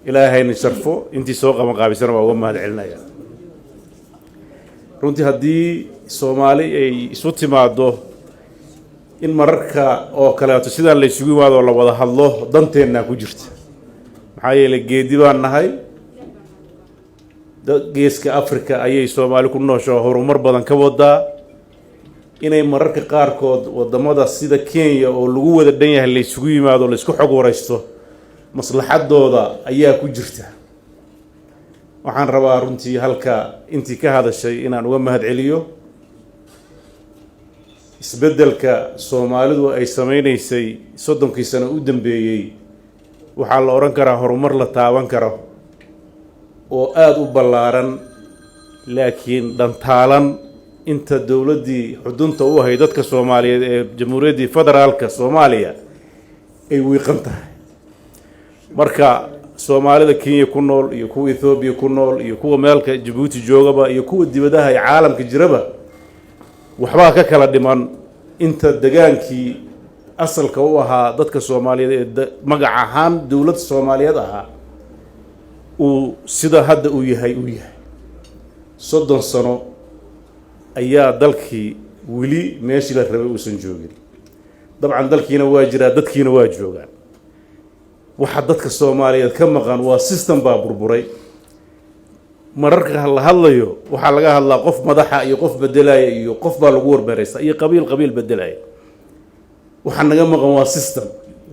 Ilaahayna sharfo. Intii soo qaban qaabisana waa uga mahad celinaya. Runtii, haddii Soomaali ay isu timaaddo in mararka oo kaleeto sidaan la isugu yimaado oo la wada hadlo, danteennaa ku jirta. Maxaa yeelay, geedi baan nahay. Geeska Africa ayay Soomaali ku noosho, horumar badan ka wadaa. Inay mararka qaarkood waddamada sida Kenya oo lagu wada dhan yahay la isugu yimaado, la isku xog waraysto, maslaxadooda ayaa ku jirta. Waxaan rabaa runtii halka intii ka hadashay inaan uga mahad celiyo. Isbeddelka Soomaalidu ay sameynaysay 30kii sano u dambeeyey, waxaa la odhan karaa horumar la taaban karo oo aada u ballaaran, laakiin dhantaalan inta dowladdii xudunta u ahayd dadka Soomaaliyeed ee Jamhuuriyaddii Federaalka Soomaaliya ay wiiqan tahay. Marka Soomaalida Kenya ku nool iyo kuwa Ethoobiya ku nool iyo kuwa meelka Jabuuti joogaba iyo kuwa dibadaha ee caalamka jiraba, waxbaa ka kala dhiman inta degaankii asalka u ahaa dadka Soomaaliyeed ee magac ahaan dowlad Soomaaliyeed ahaa uu sida hadda uu yahay. 30 sano ayaa dalkii weli meeshii la rabay uusan joogin. Dabcan, dalkiina waa jiraa, dadkiina waa joogaan. Waxa dadka Soomaaliyeed ka maqan waa system baa burburay. Mararka la hadlayo waxaa laga hadlaa qof madaxa iyo qof bedelaya iyo qof baa lagu warmeereysta iyo qabiil qabiil bedelaya. Waxaa naga maqan waa system,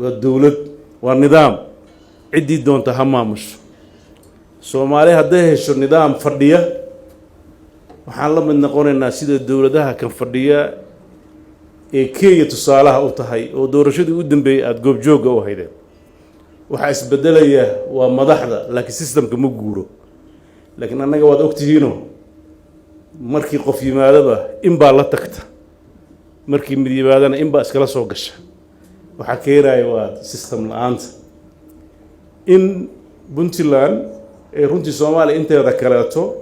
waa dowlad, waa nidaam. Ciddii doonta ha maamusho. Soomaali hadday hesho nidaam fadhiya, waxaan la mid noqonaynaa sida dowladaha kan fadhiya ee Kenya tusaalaha u tahay, oo doorashadii u dambeeyey aada goobjoogga u haydeen. Waxaa isbedelaya waa madaxda, laakiin systemka ma guuro. Laakiin annaga waad ogtihiino, markii qof yimaadaba in baa la tagta, markii mid yimaadana in baa iskala soo gasha. Waxaa keenaya waa system la-aanta. In Puntland ee runtii Soomaaliya inteeda kaleeto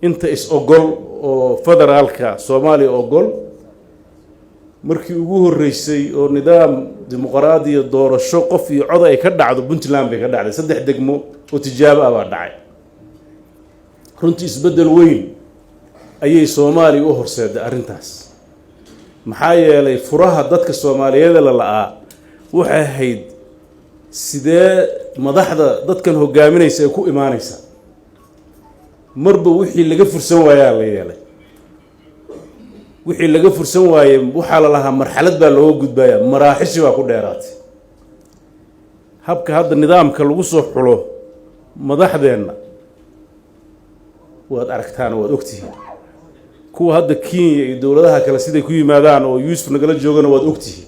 inta is ogol oo federaalka Soomaaliya ogol, markii ugu horreysay oo nidaam dimuqraadiya, doorasho qof iyo cod ay ka dhacdo, Puntland bay ka dhacday. Saddex degmo oo tijaabo ah baa dhacay. Runtii isbeddel weyn ayay Soomaaliya u horseeday arrintaas. Maxaa yeelay, furaha dadka Soomaaliyeed la la-aa waxay ahayd sidee madaxda dadkan hogaaminaysa ee ku imaanaysa. Marba wixii laga fursan waayaa la yeelay. Wixii laga fursan waayey waxaa la lahaa marxalad baa looga gudbaya, maraaxishi baa ku dheeraatay. Habka hadda nidaamka lagu soo xulo madaxdeenna waad aragtaan oo waad ogtihiin. Kuwa hadda Kenya iyo dowladaha kale siday ku yimaadaan oo Yuusuf nagala joogana waad ogtihiin.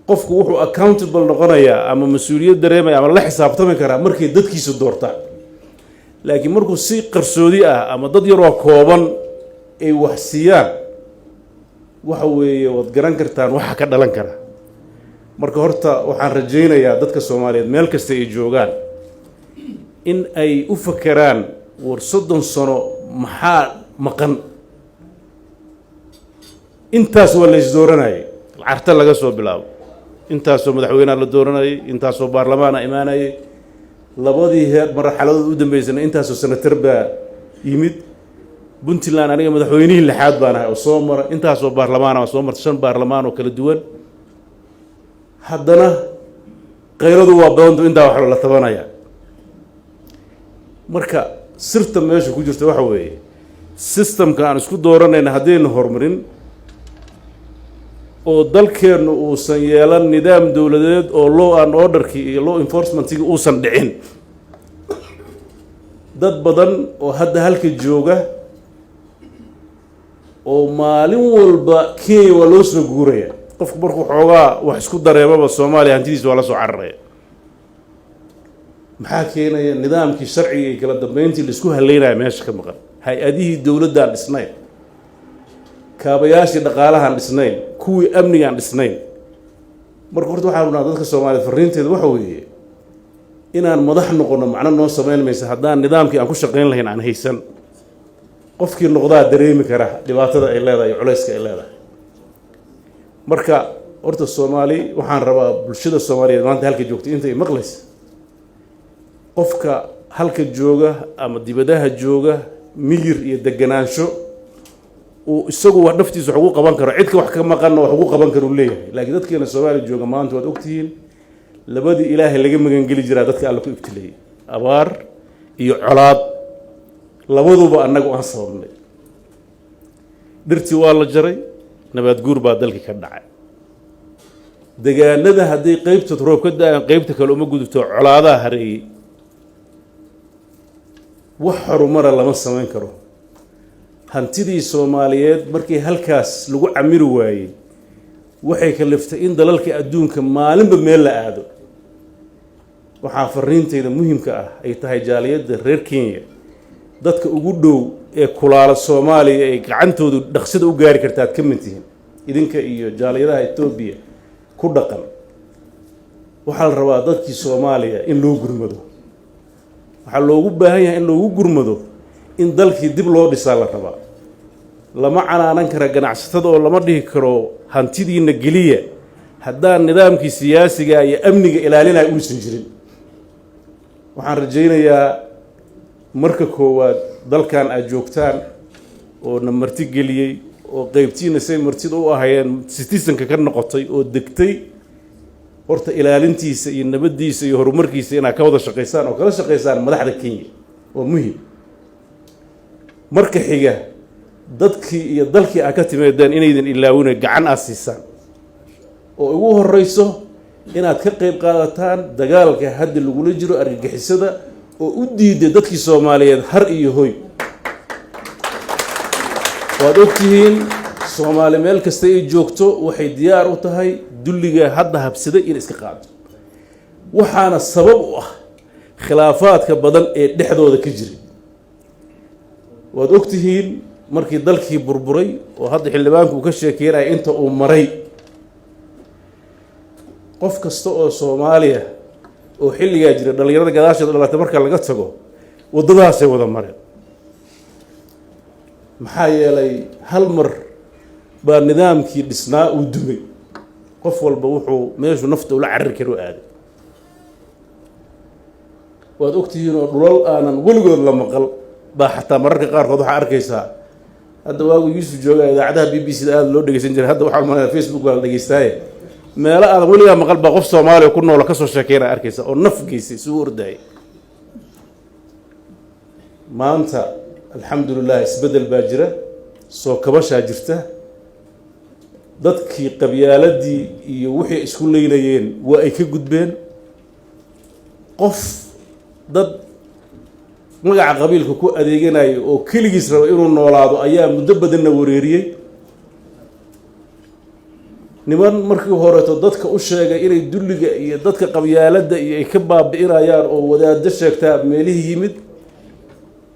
Qofku wuxuu accountable noqonayaa ama mas-uuliyad dareemaya ama la xisaabtami karaa markay dadkiisa doortaan. Laakiin markuu si qarsoodi ah ama dad yaroo kooban ay wax siiyaan, waxa weeye waad garan kartaan waxa ka dhalan kara. Marka horta waxaan rajaynayaa dadka Soomaaliyeed meel kasta ay joogaan in ay u fakeraan: war, 30 sano maxaa maqan? Intaas waa la isdooranayay. Carta laga soo bilaabo, intaasoo madaxweyneha la dooranayay, intaasoo baarlamaana imaanayay, labadii heer marxaladood u dambeysana intaasoo senator baa yimid. Puntland aniga madaxweynihii lixaad baan ahay oo soo mara. Intaasoo baarlamaana waa soo marta, shan baarlamaan oo kala duwan. Haddana qayladu waa badantu, intaa wax la tabanaya. Marka sirta meesha ku jirta waxa weeye systemka aan isku dooranayna haddaynu horumarin oo dalkeennu uusan yeelan nidaam dowladeed oo law and orderkii iyo law enforcementkii uusan dhicin, dad badan oo hadda halka jooga oo maalin walba Kenya waa loo soo guuraya. Qofku markuu xoogaa wax isku dareemaba, Soomaaliya hantidiisa waa la soo cararaya. Maxaa keenaya? Nidaamkii sharciga iyo kala dambeyntii laisku haleynaya meesha ka maqan, hay-adihii dowladdaan dhisnayn, kaabayaashii dhaqaalahaan dhisnayn, kuwii amnigaan dhisnayn. Marka horta waxaan rabnaa dadka Soomaaliyeed farriinteeda waxa weeye inaan madax noqono macno noo samayn maysa haddaan nidaamkii aan ku shaqayn lahayn aan haysan. Qofkii noqdaa dareemi kara dhibaatada ay leedahay iyo culayska ay leedahay. Marka horta Soomaali waxaan rabaa, bulshada Soomaaliyeed maanta halka joogtay intay maqlaysa. Qofka halka jooga ama dibadaha jooga, miyir iyo deganaansho uu isagu wax naftiisa wax ugu qaban karo, cidka wax ka maqanna wax ugu qaban karo uu leeyahay. Laakiin dadkeena Soomaaliya jooga maanta, waad ogtihiin, labadii Ilaahay laga magangeli jiraa dadka Alla ku ibtileeyey, abaar iyo colaad, labaduba annagu aan sababnay. Dhirtii waa la jaray, nabaad guur baa dalkii ka dhacay. Degaanada hadday qeybta roob ka da-aan, qeybta kale uma gudubto, colaadaha hareeyey. Wax horumara lama samayn karo. Hantidii Soomaaliyeed markii halkaas lagu camiri waayey, waxay kaliftay in dalalka adduunka maalinba meel la aado. Waxaa fariintayda muhimka ah ay tahay, jaaliyadda reer Kenya, dadka ugu dhow ee kulaala Soomaaliya ay gacantoodu dhaqsida u gaari karta aad ka mid tihiin, idinka iyo jaaliyadaha Etoobiya ku dhaqan. Waxaa la rabaa dadkii Soomaaliya in loo gurmado. Waxaa loogu baahan yahay in loogu gurmado in dalkii dib loo dhisaa la rabaa. Lama canaanan kara ganacsatada oo lama dhihi karo hantidiina geliya, haddaan nidaamkii siyaasiga iyo amniga ilaalinaya uusan jirin. Waxaan rajaynayaa marka koowaad dalkan aad joogtaan oo na marti geliyey, oo qeybtiina say martida u ahayeen citizenka ka noqotay oo degtay, horta ilaalintiisa iyo nabaddiisa iyo horumarkiisa inaad ka wada shaqaysaan oo kala shaqaysaan madaxda Kenya waa muhim. Marka xiga, dadkii iyo dalkii aad ka timaadeen inaydin ilaawina, gacan aad siisaan, oo ugu horeyso inaad ka qeyb qaadataan dagaalka hadda lagula jiro argagixisada oo u diiday dadkii Soomaaliyeed har iyo hoy. Waad ogtihiin, Soomaali meel kasta ay joogto waxay diyaar u tahay dulliga hadda habsaday in iska qaado. Waxaana sabab u ah khilaafaadka badan ee dhexdooda ka jiray. Waad ogtihiin, markii dalkii burburay oo hadda xildhibaanku uu ka sheekeynaya inta uu maray, qof kasta oo Soomaaliya oo xilligaa jira, dhallinyarada gadaasheeda dhalatay marka laga tago, waddadaasay wada mareen. Maxaa yeelay, hal mar baa nidaamkii dhisnaa uu dumay. Qof walba wuxuu meeshuu nafta ula carari karo aaday. Waad ogtihiin oo dhulal aanan weligood la maqal baa xataa mararka qaarkood waxaa arkaysaa. Hadda waagu Yuusuf joogaa, idaacadaha BBC da aada loo dhegeysan jiray. Hadda waxaa umalaya Facebook baa la dhegeystaaye. Meelo aadan weligaa maqal baa qof Soomaaliya ku noola kasoo sheekeynaa arkaysa oo naf geysay si u ordaayay. Maanta, alxamdulilah, isbeddel baa jira, soo kabashaa jirta. Dadkii qabyaaladii iyo wixii isku leynayeen waa ay ka gudbeen. Qof dad magaca qabiilka ku adeeganayo oo keligiis raba inuu noolaado ayaa muddo badanna wareeriyey. Niman markii horeeto dadka u sheegay inay dulliga iyo dadka qabyaaladda iyo ay ka baabi'inayaan oo wadaaddo sheegtaa meelihii yimid,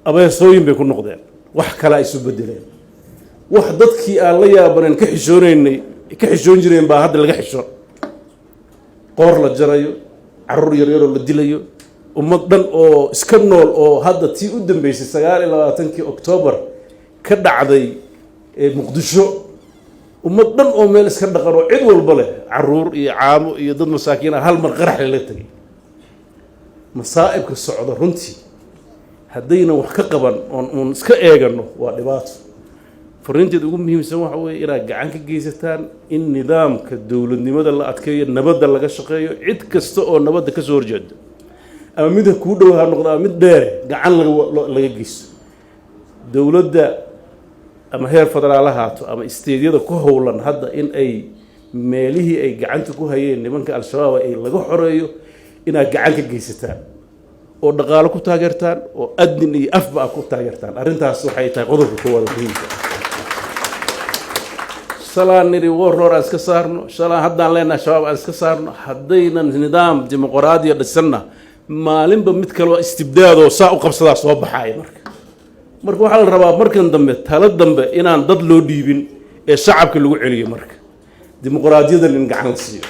abeesooyin bay ku noqdeen, wax kale isu bedeleen. Wax dadkii aan la yaabanen ka xishoonaynay, ka xishoon jireen baa hadda laga xishoon. Qoor la jarayo, carruur yaryaroo la dilayo, ummad dhan oo iska nool, oo hadda tii u dambeysay 29-kii Octoobar ka dhacday ee Muqdisho, ummad dhan oo meel iska dhaqan oo cid walba leh, carruur iyo caamo iyo dad masaakiin ah, hal mar qarax lala tegay. Masaa'ibka socda runtii haddaynan wax ka qaban oon uun iska eegano, waa dhibaato. Fariinteeda ugu muhiimsan waxa weeye inaad gacan ka geysataan in nidaamka dowladnimada la adkeeyo, nabadda laga shaqeeyo. Cid kasta oo nabadda ka soo horjeedo, ama mid kuu dhow ha noqdo ama mid dheere, gacan laga geysto. Dowladda, ama heer federaal ahaato ama isteedyada ku howlan hadda in ay meelihii ay gacanta ku hayeen nimanka Al-Shabaab ay laga xoreeyo, inaad gacan ka geysataan oo dhaqaalo ku taageertaan oo adnin iyo afba aad ku taageertaan. Arrintaas waxay tahay qodobka koowaad oo muhiimka. Shalaan niri warlord aan iska saarno, shalaan haddaan leenahay Shabaab aan iska saarno. Haddaynan nidaam dimuqraadiya dhisanna, maalinba mid kaloo istibdaadoo saa u qabsadaa soo baxaaya. Marka waxaa la rabaa markan dambe, talo dambe inaan dad loo dhiibin ee shacabka lagu celiyo. Marka dimuqraadiyadan in gacan la siiyo.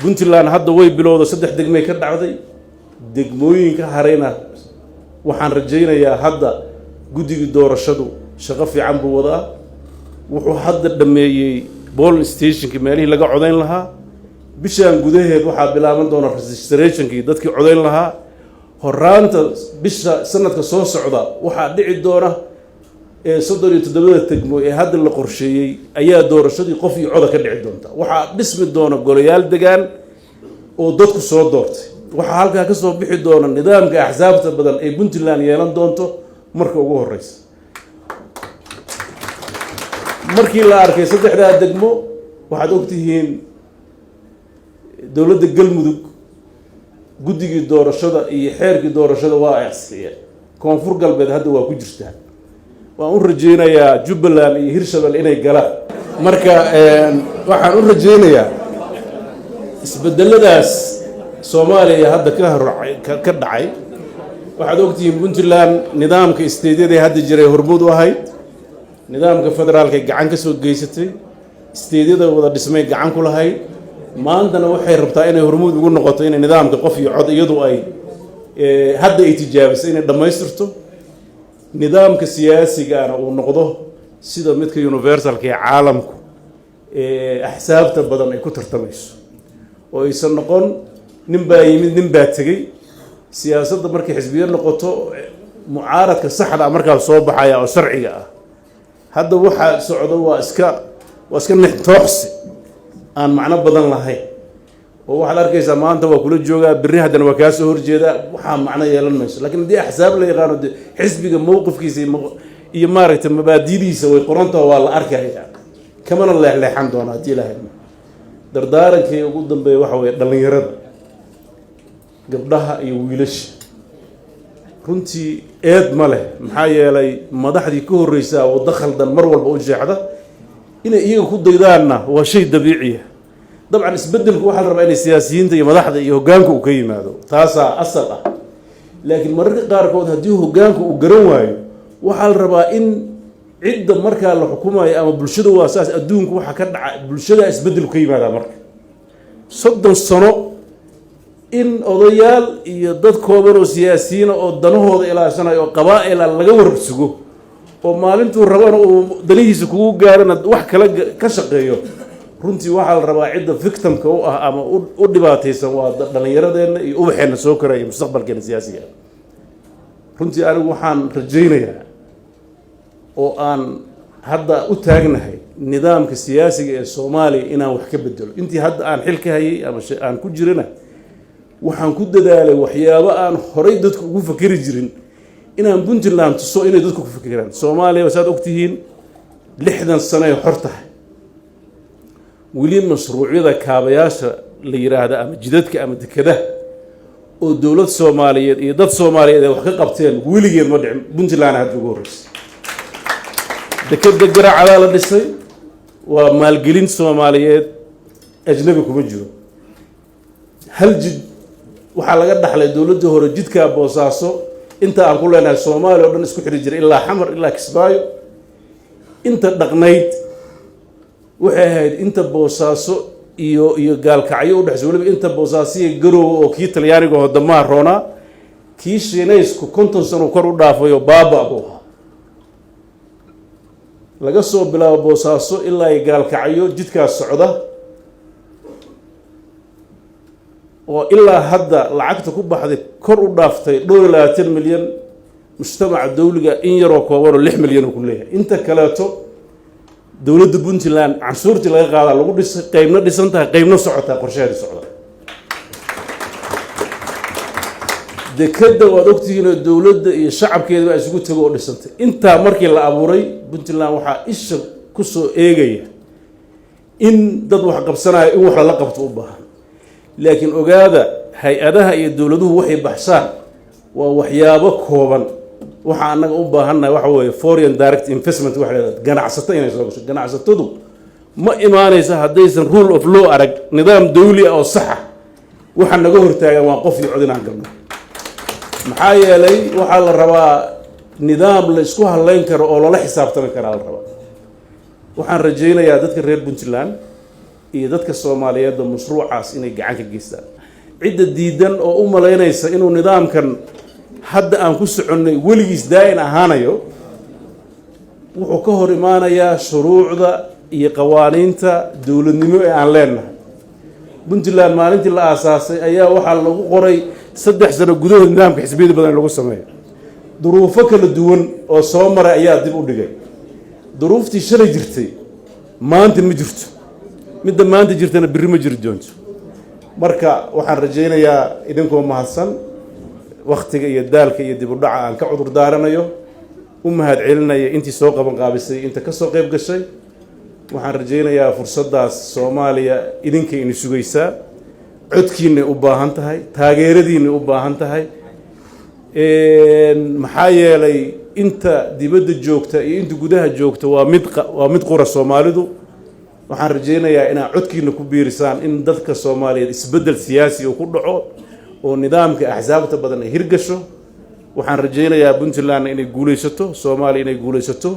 Puntland hadda way bilowda, saddex degmay ka dhacday. Degmooyinka harayna waxaan rajaynayaa hadda guddigii doorashadu shaqo fiican buu wadaa. Wuxuu hadda dhammeeyey polling stationki, meelihii laga codayn lahaa. Bishaan gudaheed waxaa bilaaban doona registrationkii dadkii codayn lahaa. Horaanta bisha sanadka soo socda waxaa dhici doona ee 37-da degmo ee hadda la qorsheeyey ayaa doorashadii qof iyo coda ka dhici doonta. Waxaa dhismi doona golayaal degaan oo dadku soo doortay. Waxaa halkaa ka soo bixi doona nidaamka axsaabta badan ee Puntland yeelan doonto marka ugu horeysa. Markii la arkay saddexdaa degmo, waxaad ogtihiin dowladda Galmudug guddigii doorashada iyo xeerkii doorashada waa ay ansixiyeen. Koonfur Galbeed hadda waa ku jirtaa. Waan u rajeynayaa Jubbaland iyo Hirshabelle inay galaan. Marka waxaan u rajeynayaa isbedeladaas Soomaaliya hadda ka hor ka dhacay. Waxaad ogtihiin Puntland nidaamka stateyada hadda jiray hormuud u ahayd, nidaamka federaalka gacan ka soo geysatay, stateyada wada dhismay gacan ku lahayd. Maantana waxay rabtaa inay hormuud ugu noqoto inay nidaamka qof iyo cod iyadu ay hadda ay tijaabisay inay dhammaystirto, nidaamka siyaasigana uu noqdo sida midka universalka ee caalamku axsaabta badan ay ku tartamayso, oo aysan noqon nin baa yimid, nin baa tegey. Siyaasadda markay xisbiyo noqoto, mucaaradka saxda ah markaa soo baxaya oo sharciga ah. Hadda waxaa socdo waa iska nixtooxsi aan macno badan lahayn, oo waxaad arkaysaa maanta waa kula joogaa, berri haddana waa kaa soo horjeedaa. Waxaa macno yeelan mayso. Lakiin haddii axsaab la yaqaano, de xisbiga mowqifkiisa iyo maaragtay mabaadidiisa way qorantaho, waa la arkaya, kamana leexleexan doona haddii Ilahay. Dardaarankii ugu dambeeya waxa weeye dhallinyarada, gabdhaha iyo wiilasha. Runtii eed ma leh, maxaa yeelay madaxdii ka horreysaa waddo khaldan mar walba u jeexda. Inay iyaga ku daydaanna waa shay dabiiciya. Dabcan isbeddelku waxaa la rabaa inay siyaasiyiinta iyo madaxda iyo hoggaanka uu ka yimaado, taasaa asal ah. Laakiin mararka qaarkood haddii hoggaanku uu garan waayo, waxaa la rabaa in cidda markaa la xukumayo ama bulshada. Waa saas adduunku waxa ka dhaca, bulshada isbeddelku ka yimaadaa. Marka 30 sano in odayaal iyo dad kooban oo siyaasiyiina oo danahooda ilaashanayo oo qabaa-ila laga warsugo, oo maalintuu rabana uu danihiisa kugu gaarana wax kala ka shaqeeyo, runtii waxaa la rabaa cidda victimka u ah ama u dhibaataysan waa dhallinyaradeenna iyo ubaxeenna soo koraya, mustaqbalkeena siyaasiga. Runtii anigu waxaan rajaynayaa oo aan hadda u taagnahay nidaamka siyaasiga ee Soomaaliya inaan wax ka bedelo. Intii hadda aan xil ka hayay ama aan ku jirana, waxaan ku dadaalay waxyaabo aan horay dadku ugu fakeri jirin inaan Puntland tuso inay dadku ku fekeraan. Soomaaliya, saad ogtihiin, 60 sano ay xor tahay, weli mashruucyada kaabayaasha la yidhaahda ama jidadka ama dekadaha oo dowlad Soomaaliyeed iyo dad Soomaaliyeed ay wax ka qabteen weligeed ma dhicin. Puntland hadda ugu horreysay. Dekeda Garacadaa la dhisay, waa maalgelin Soomaaliyeed, ajnabi kuma jiro. Hal jid waxaa laga dhaxlay dowladdii hore, jidkaa Boosaaso inta aan ku leenahay Soomaaliya o dhan isku xiri jiray ilaa Xamar ilaa Kismaayo. Inta dhaqnayd waxay ahayd inta Boosaaso iyo Gaalkacyo udhexaysa, weliba inta Boosaasiya Garoowe, oo kii Talyaaniga hodamaha roonaa, kii Shiinaysku 50 sano kor u dhaafayo baaba buu ahaa. Laga soo bilaabo Boosaaso ilaa iyo Gaalkacyo jidkaas socda oo ilaa hadda lacagta ku baxday kor u dhaaftay dhowr iyo 20 milyan, mujtamaca dawliga in yaroo koobanoo 6 milyan oo ku leeyahay. Inta kaleeto dowladda Puntland canshuurtii laga qaadaa lagu dhisay, qeybna dhisan tahay, qeybna socotaa, qorshaheeda socda. Dekadda waad ogtihiinoo dowladda iyo shacabkeeda baa isugu tego oo dhisantay. Intaa markii la abuuray, Puntland waxaa isha ku soo eegaya in dad wax qabsanaya in wax lala qabto u baahan. Laakiin ogaada, hay-adaha iyo dowladuhu waxay baxshaan waa waxyaabo kooban. Waxa annaga u baahannahay waxa weeye foreign direct investment, waxa la yidhahda ganacsato inay soo gasho. Ganacsatadu ma imaanaysa haddaysan rule of law arag, nidaam dawli ah oo saxa. Waxa naga hortaagan waa qof iyo cod inaan galno, maxaa yeelay waxaa la rabaa nidaam la isku hadlayn karo oo lala xisaabtami karaa la rabaa. Waxaan rajaynayaa dadka reer Puntland iyo dadka Soomaaliyeedba mashruucaas inay gacan ka geystaan. Cidda diidan oo u malaynaysa inuu nidaamkan hadda aan ku soconnay weligiis daa'in ahaanayo, wuxuu ka hor imaanayaa shuruucda iyo qawaaniinta dowladnimo ee aan leenahay. Puntland maalintii la aasaasay ayaa waxaa lagu qoray 3 sano gudahood nidaamka xisbiyada badan in lagu sameeyo. Duruufo kala duwan oo soo maray ayaa dib u dhigay. Duruuftii shalay jirtay maanta ma jirto, midda maanta jirtana birri ma jiri doonto. Marka waxaan rajaynayaa, idinkoo mahadsan, wakhtiga iyo daalka iyo dib u dhaca aan ka cudur daaranayo, u mahad celinaya intii soo qaban qaabisay, inta ka soo qayb gashay. Waxaan rajaynayaa fursaddaas Soomaaliya idinkay ini sugaysaa, codkiinay u baahan tahay, taageeradiinay u baahan tahay. Maxaa yeelay, inta dibadda joogta iyo inta gudaha joogta waa mid qura Soomaalidu. Waxaan rajaynayaa inaad codkiina ku biirisaan in dadka Soomaaliyeed isbeddel siyaasi uu ku dhaco oo nidaamka axsaabta badan ay hirgasho. Waxaan rajaynayaa Puntlandna inay guulaysato, Soomaaliya inay guulaysato.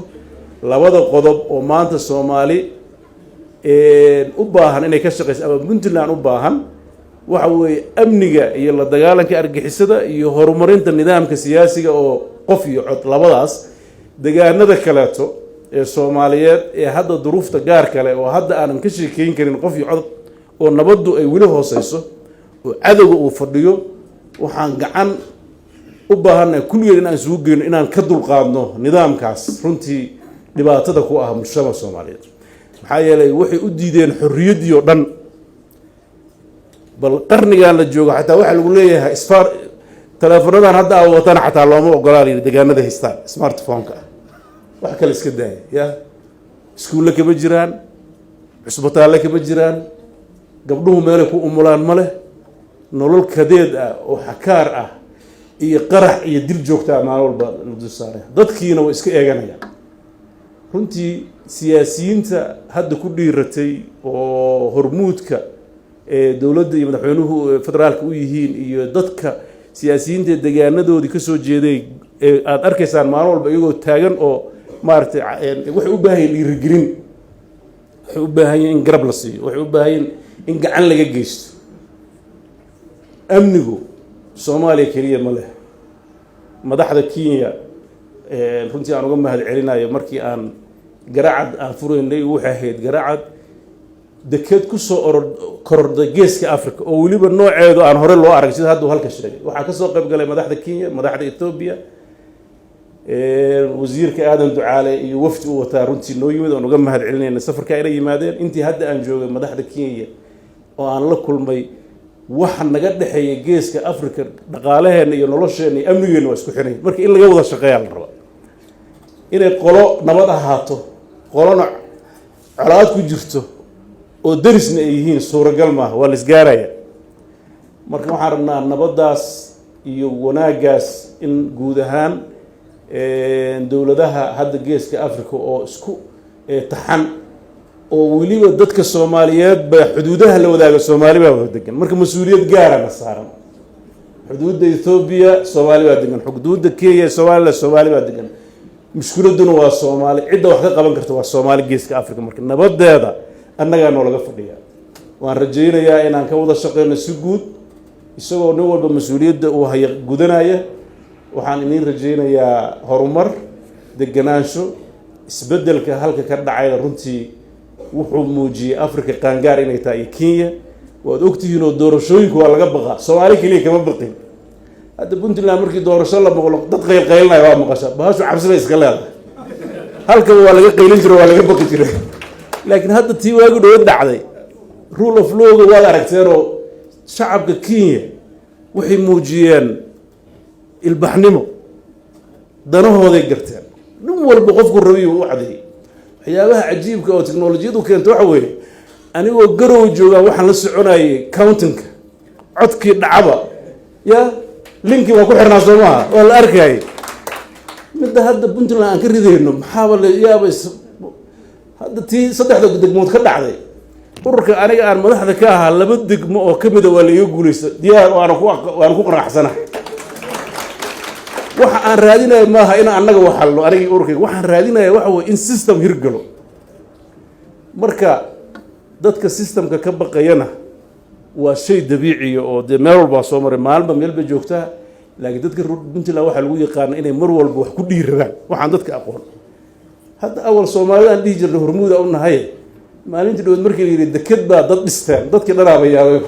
Labada qodob oo maanta Soomaali u baahan inay ka shaqayso ama Puntland u baahan waxa weeye amniga iyo la dagaalanka argixisada iyo horumarinta nidaamka siyaasiga oo qof iyo cod. Labadaas degaanada kaleeto ee Soomaaliyeed ee hadda duruufta gaar kale oo hadda aanan ka sheekeyn karin qof iyo cod, oo nabaddu ay weli hooseyso oo cadowga uu fadhiyo, waxaan gacan u baahannahay kulligeed inaan isugu geyno inaan ka dulqaadno nidaamkaas runtii dhibaatada ku ah mujtamaca Soomaaliyeed. Maxaa yeelay, waxay u diideen xorriyaddii oo dhan. Bal qarnigan la joogo xataa waxaa lagu leeyahay smart teleefonadan hadda aa watana xataa looma ogolaa layidhi degaanada haystaan smartphone-ka ah. Wax kale iska daaya, ya iskuulle kama jiraan, cusbitaalle kama jiraan, gabdhuhu meelay ku umulaan ma leh. Nolol kadeed ah oo xakaar ah iyo qarax iyo dil joogtaa maalin walba la dul saaraya, dadkiina way iska eeganayaan. Runtii siyaasiyiinta hadda ku dhiiratay oo hormuudka ee dowladda iyo madaxweynuhu federaalka u yihiin iyo dadka siyaasiyiinta degaanadoodii kasoo jeeday ee aada arkaysaan maalin walba iyagoo taagan oo maaragtay, waxay u baahan yihin dhiirigelin, waxay u baahan yihin in garab la siiyo, waxay u baahan yihin in gacan laga geysto. Amnigu Soomaaliya keliya ma leh. Madaxda Kenya runtii aan uga mahad celinayo, markii aan Garacad aan furaynay, waxay ahayd Garacad deked kusoo oror kororday Geeska Africa oo weliba nooceedu aan hore loo arag, sida hadduu halka sheegay. Waxaa kasoo qayb galay madaxda Kenya, madaxda Ethoobia, wasiirka Aadan Ducaale iyo wafdi u wataa runtii noo yimid, oon uga mahad celinayna safarka ayna yimaadeen. Intii hadda aan joogay, madaxda Kenya oo aan la kulmay, waxa naga dhexeeya Geeska Africa, dhaqaalaheena iyo nolosheenna iyo amnigeenna waa isku xiray. Marka in laga wada shaqeeyaa la rabaa. Inay qolo nabad ahaato, qolona colaad ku jirto oo derisna ay yihiin, suuragal maaha, waa la isgaaraya. Marka waxaan rabnaa nabaddaas iyo wanaaggaas in guud ahaan dowladaha hadda Geeska Africa oo isku taxan, oo weliba dadka Soomaaliyeed ba xuduudaha la wadaaga, Soomaali baa wada degan. Marka mas-uuliyad gaarana saaran. Xuduudda Ethoobia Soomaali baa degan, xuduudda Kenya, Somaliland Soomaali baa degan. Mushkiladuna waa Soomaali, cidda wax ka qaban karta waa Soomaali. Geeska Africa marka nabadeeda annagaa noolaga fadhiya. Waan rajaynayaa inaan ka wada shaqeyno si guud, isagoo nin walba mas-uuliyadda uu haya gudanaya. Waxaan iniin rajaynayaa horumar, deganaansho. Isbeddelka halka ka dhacayna runtii wuxuu muujiyey Africa qaangaar inay tahay iyo Kenya. Waad ogtihiin oo doorashooyinku waa laga baqaa, Soomaali keliya kama baqin. Hadda Puntland markii doorasho la maqlo, dad qaylqaylinaya waa maqasha. Bahashu cabsi bay iska leedahay. Halkaba waa laga qaylin jiray, waa laga baqi jiray, laakiin hadda tii waagi dhowad dhacday, rule of law-ga waad aragteenoo shacabka Kenya waxay muujiyeen ilbaxnimo, danahooday garteen, nin walba qofku rabiyu u cadeeyey. Waxyaabaha cajiibka oo teknolojiyadu keento waxa weeye, anigoo Garow joogaa waxaan la soconayay counting-ka codkii dhacaba, ya linkii waa ku xirnaa, soo maaha? Waa la arkayay. Midda hadda Puntland aan ka ridayno, maxaaba la yaaba, hadda tii saddexda degmood ka dhacday, ururka aniga aan madaxda ka ahaa laba degmo oo kamida waa la iga guuleysta. Diyaar waana ku qanacsanahay. Waxa aan raadinayo maaha in annaga waxalno, anigii ururkayga. Waxaan raadinaya waxa weye in system hirgalo. Marka dadka systemka ka baqayana waa shay dabiiciya oo dee meel walbaa soo maray, maalinba meel bay joogtaa. Laakiin dadka reer Puntland waxaa lagu yaqaana inay mar walba wax ku dhiiradaan waxaan dadka aqoon. Hadda awal Soomaalidaan dhihi jirnay hormuuda u nahay. Maalintii dhaweed markii la yidhi deked baa dad dhisteen, dadkii dhanaaba yaabay.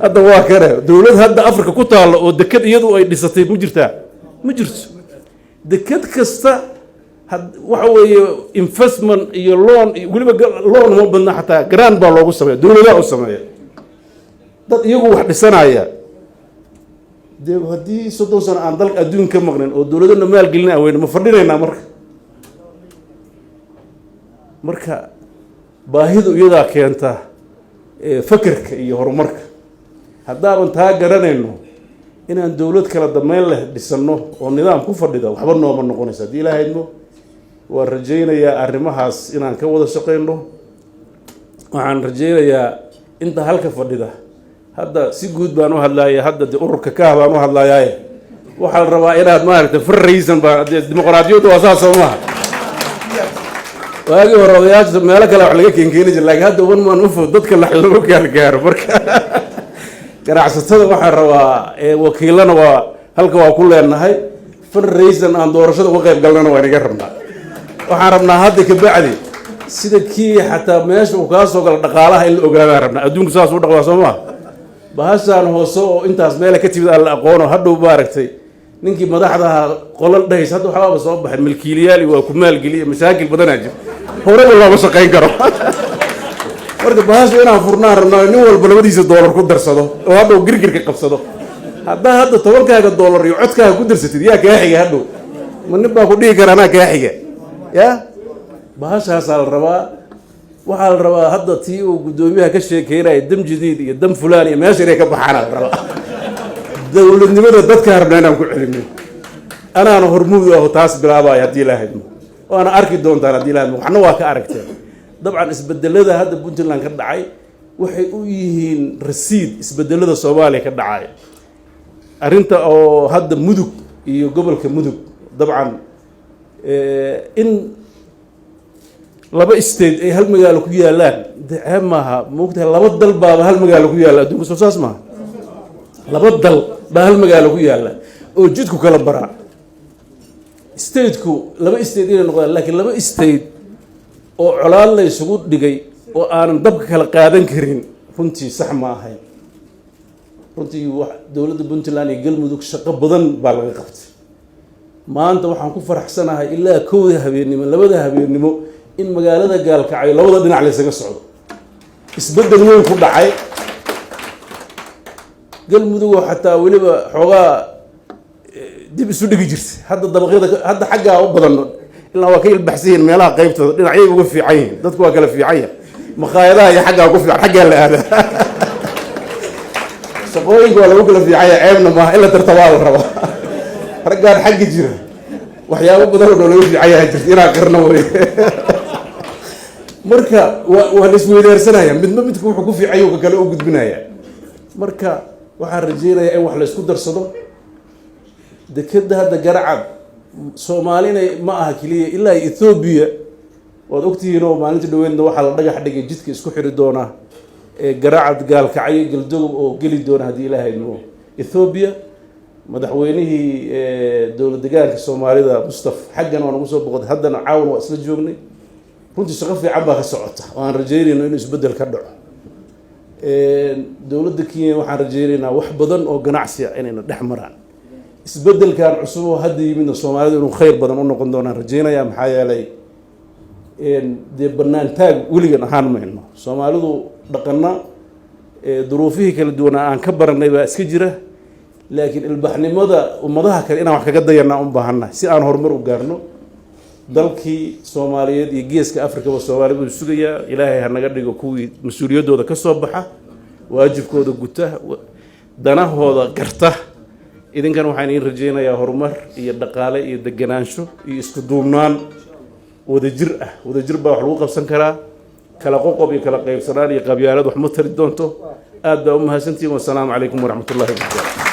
Hadda waa kane dowlad hadda Africa ku taalla oo deked iyadu ay dhisatay ma jirtaa? Ma jirto. Deked kasta had waxa weeye investment iyo loan iyo weliba loan ma badna, xataa grant baa loogu sameeya, dowladaha u sameeya, dad iyagu wax dhisanaya. Dee haddii 30 sano aan dalka adduun ka maqnin oo dowladana maalgelin aan weyno, ma fadhinaynaa? Marka baahidu iyadaa keenta fakerka iyo horumarka. Haddaaban taa garanayno, inaan dowlad kala dameyn leh dhisanno oo nidaam ku fadhida waxba nooma noqonaysa. Haddii Ilaaha idmo, waan rajaynayaa arrimahaas inaan ka wada shaqayno. Waxaan rajaynayaa inta halka fadhida hadda, si guud baan u hadlaaya hadda, dee ururka Kaah baan u hadlayaaye, waxaa la rabaa inaad maaragtay fundraising baa dee dimuqraadiyaddu waa saas, soo maaha? Waagii hore odayaasha meelo kale wax laga keenkeeni jira, laakiin hadda one man ufo dadka lax lagu gaargaaro. Marka ganacsatada waxaan rabaa, wakiilana waa halka waa ku leenahay, fundraising aan doorashada uga qayb galnana waa inaga rabnaa. Waxaan rabnaa hadda kabacdi sida kii xataa meesha uu kaa soo galo dhaqaalaha in la ogaadaan rabnaa. Adduunku saas u dhaqdaa, soo maa? Bahashaan hoose oo intaas meela ka timid aan la aqoono, hadhow maaragtay ninkii madaxdaha qolal dhahaysa, hadda waxbaaba soo baxay milkiilayaal iyo waa ku maalgeliya, mashaakil badanaa jira, horeba looma shaqayn karo. Marka bahasha inaan furnaan rabnaa, nin walba labadiisa doolar ku darsado oo hadhow girgirka qabsado. Haddaa hadda 10kaaga doolar iyo codkaaga ku darsatid, yaa kaa xiga hadhow? Ma nin baa ku dhihi kara anaa kaa xiga? Ya bahashaasaa la rabaa. Waxaa la rabaa hadda tii uu guddoomiyaha ka sheekeynaya, dam jadiid iyo dam fulaan iyo meesha inay ka baxaana la rabaa. Dowladnimada dadkaa rabnaa inaan ku celino, anaana hormuud aho taas bilaabaya haddii Ilaaha idmo, waana arki doontaan haddii Ilaha idmo. Waxna waa ka aragteen dabcan. Isbedelada hadda Puntland ka dhacay waxay u yihiin rasiid isbedelada Soomaaliya ka dhacay. Arrinta oo hadda Mudug iyo gobolka Mudug, dabcan in laba state ay hal magaalo ku yaalaan de ceeb maaha, maogtahay? Laba dal baaba hal magaalo ku yaalla adduunka, soo saas maaha? Laba dal baa hal magaalo ku yaalla oo jidku kala baraa. Stateku laba state inay noqdaan, laakiin laba state oo colaad la isugu dhigay oo aanan dabka kala qaadan karin, runtii sax ma ahayn. Runtii wa dowladda Puntland iyo Galmudug shaqo badan baa laga qabtay. Maanta waxaan ku faraxsanahay ilaa 1da habeennimo, 2da habeennimo in magaalada Gaalkacyo labada dhinac laysaga socdo, isbeddel weyn ku dhacay Galmudug oo xataa weliba xoogaa dib isu dhigi jirtay. Hadda dabaqyada hadda xaggaa u badan ilaa waa ka ilbaxsan yihiin, meelaha qaybtooda dhinacyay uga fiican yihiin. Dadku waa kala fiican yahay, makhaayadaha iyo xaggaa ku fiican, xaggaa la aadaa, shaqooyinka waa lagu kala fiican yahay. Ceebna maaha in la tartabaa la rabaa. Raggaan xagga jira waxyaabo badan oo laga fiican yahay jirta inaan qirno wey. Marka waa la isweydaarsanaya, midba midka wuxuu ku fiican yahay ka kale u gudbinaya. Marka waxaan rajeynayaa in wax la isku darsado. Dekeda hadda Garacad Soomaalina ma aha keliya, ilaa Ethoobiya waad ogtihiin oo maalinta dhaweydna waxaa la dhagax dhigay jidka isku xiri doona ee Garacad, Gaalkacyo, Galdogob oo geli doona haddii Ilaahay idmo Ethoobiya. Madaxweynihii dowlad degaanka Soomaalida Mustaf xaggan waa nagu soo boqotay, haddana caawan waa isla joognay. Runtii shaqo fiican baa ka socota oo aan rajeynayno inuu isbeddel ka dhaco. Dowladda Kenya waxaan rajeynaynaa wax badan oo ganacsi ah inayna dhex maraan. Isbeddelkan cusub oo hadda yimidna Soomaalidu inuu khayr badan u noqon doonaan rajeynaya, maxaa yeelay dee bannaan taag weligan ahaan mayno. Soomaalidu dhaqana duruufihii kala duwanaa aan ka baranay baa iska jira, laakiin ilbaxnimada ummadaha kale inaan wax kaga dayanaa u baahannahay si aan horumar u gaarno. Dalkii Soomaaliyeed iyo geeska Afrikaba Soomaali buu sugayaa. Ilaahay ha naga dhigo kuwii mas-uuliyaddooda ka soo baxa, waajibkooda guta, danahooda garta. Idinkan waxaan idiin rajeynayaa horumar iyo dhaqaale iyo deganaansho iyo isku duubnaan wadajir ah. Wadajir baa wax lagu qabsan karaa. Kala qoqob iyo kala qaybsanaan iyo qabyaalad wax ma tari doonto. Aad baa u mahadsantihiin. Wasalaamu calaykum waraxmat ullahi wabarakaatu.